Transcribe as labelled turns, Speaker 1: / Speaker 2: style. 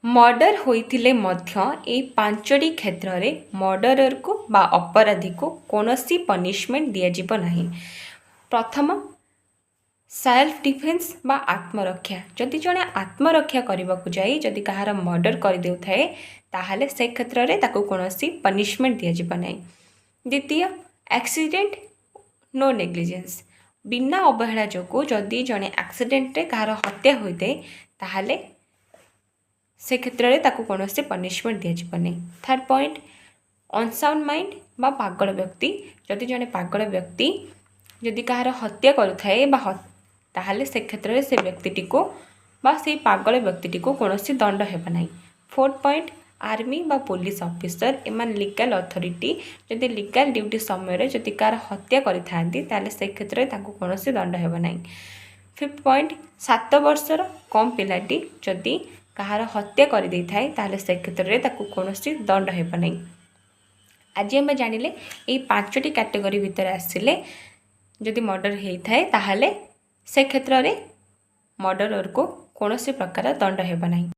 Speaker 1: Murder ହୋଇଥିଲେ ମଧ୍ୟ ଏଇ ପାଞ୍ଚଟି କ୍ଷେତ୍ରରେ ମର୍ଡ଼ରରକୁ ବା ଅପରାଧୀକୁ କୌଣସି ପନିସମେଣ୍ଟ ଦିଆଯିବ ନାହିଁ। ପ୍ରଥମ, ସେଲ୍ଫ ଡିଫେନ୍ସ ବା ଆତ୍ମରକ୍ଷା। ଯଦି ଜଣେ ଆତ୍ମରକ୍ଷା କରିବାକୁ ଯାଇ ଯଦି କାହାର ମର୍ଡ଼ର କରିଦେଉଥାଏ, ତାହେଲେ ସେ କ୍ଷେତ୍ରରେ ତାକୁ କୌଣସି ପନିସମେଣ୍ଟ ଦିଆଯିବ ନାହିଁ। ଦ୍ୱିତୀୟ, ଆକ୍ସିଡେଣ୍ଟ, ନୋ ନେଗ୍ଲିଜେନ୍ସ। ବିନା ଅବହେଳା ଯୋଗୁଁ ଯଦି ଜଣେ ଆକ୍ସିଡେଣ୍ଟରେ କାହାର ହତ୍ୟା ହୋଇଥାଏ, ତାହେଲେ ସେ କ୍ଷେତ୍ରରେ ତାକୁ କୌଣସି ପନିସମେଣ୍ଟ ଦିଆଯିବ ନାହିଁ। ଥାର୍ଡ଼ ପଏଣ୍ଟ, ଅନସାଉଣ୍ଡ ମାଇଣ୍ଡ ବା ପାଗଳ ବ୍ୟକ୍ତି। ଯଦି ଜଣେ ପାଗଳ ବ୍ୟକ୍ତି ଯଦି କାହାର ହତ୍ୟା କରୁଥାଏ ବା ତାହେଲେ ସେ କ୍ଷେତ୍ରରେ ସେ ବ୍ୟକ୍ତିଟିକୁ ବା ସେଇ ପାଗଳ ବ୍ୟକ୍ତିଟିକୁ କୌଣସି ଦଣ୍ଡ ହେବ ନାହିଁ। ଫୋର୍ଥ ପଏଣ୍ଟ, ଆର୍ମି ବା ପୋଲିସ ଅଫିସର, ଏମାନେ ଲିଗାଲ ଅଥରିଟି, ଯଦି ଲିଗାଲ ଡ୍ୟୁଟି ସମୟରେ ଯଦି କାହାର ହତ୍ୟା କରିଥାନ୍ତି, ତାହେଲେ ସେ କ୍ଷେତ୍ରରେ ତାଙ୍କୁ କୌଣସି ଦଣ୍ଡ ହେବ ନାହିଁ। ଫିଫ୍ଥ ପଏଣ୍ଟ, 7 ବର୍ଷର କମ୍ ପିଲାଟି ଯଦି କାହାର ହତ୍ୟା କରିଦେଇଥାଏ, ତାହେଲେ ସେ କ୍ଷେତ୍ରରେ ତାକୁ କୌଣସି ଦଣ୍ଡ ହେବ ନାହିଁ। ଆଜି ଆମେ ଜାଣିଲେ, ଏଇ ପାଞ୍ଚଟି କ୍ୟାଟେଗୋରୀ ଭିତରେ ଆସିଲେ ଯଦି ମର୍ଡ଼ର ହେଇଥାଏ, ତାହେଲେ ସେ କ୍ଷେତ୍ରରେ ମର୍ଡ଼ରରକୁ କୌଣସି ପ୍ରକାର ଦଣ୍ଡ ହେବ ନାହିଁ।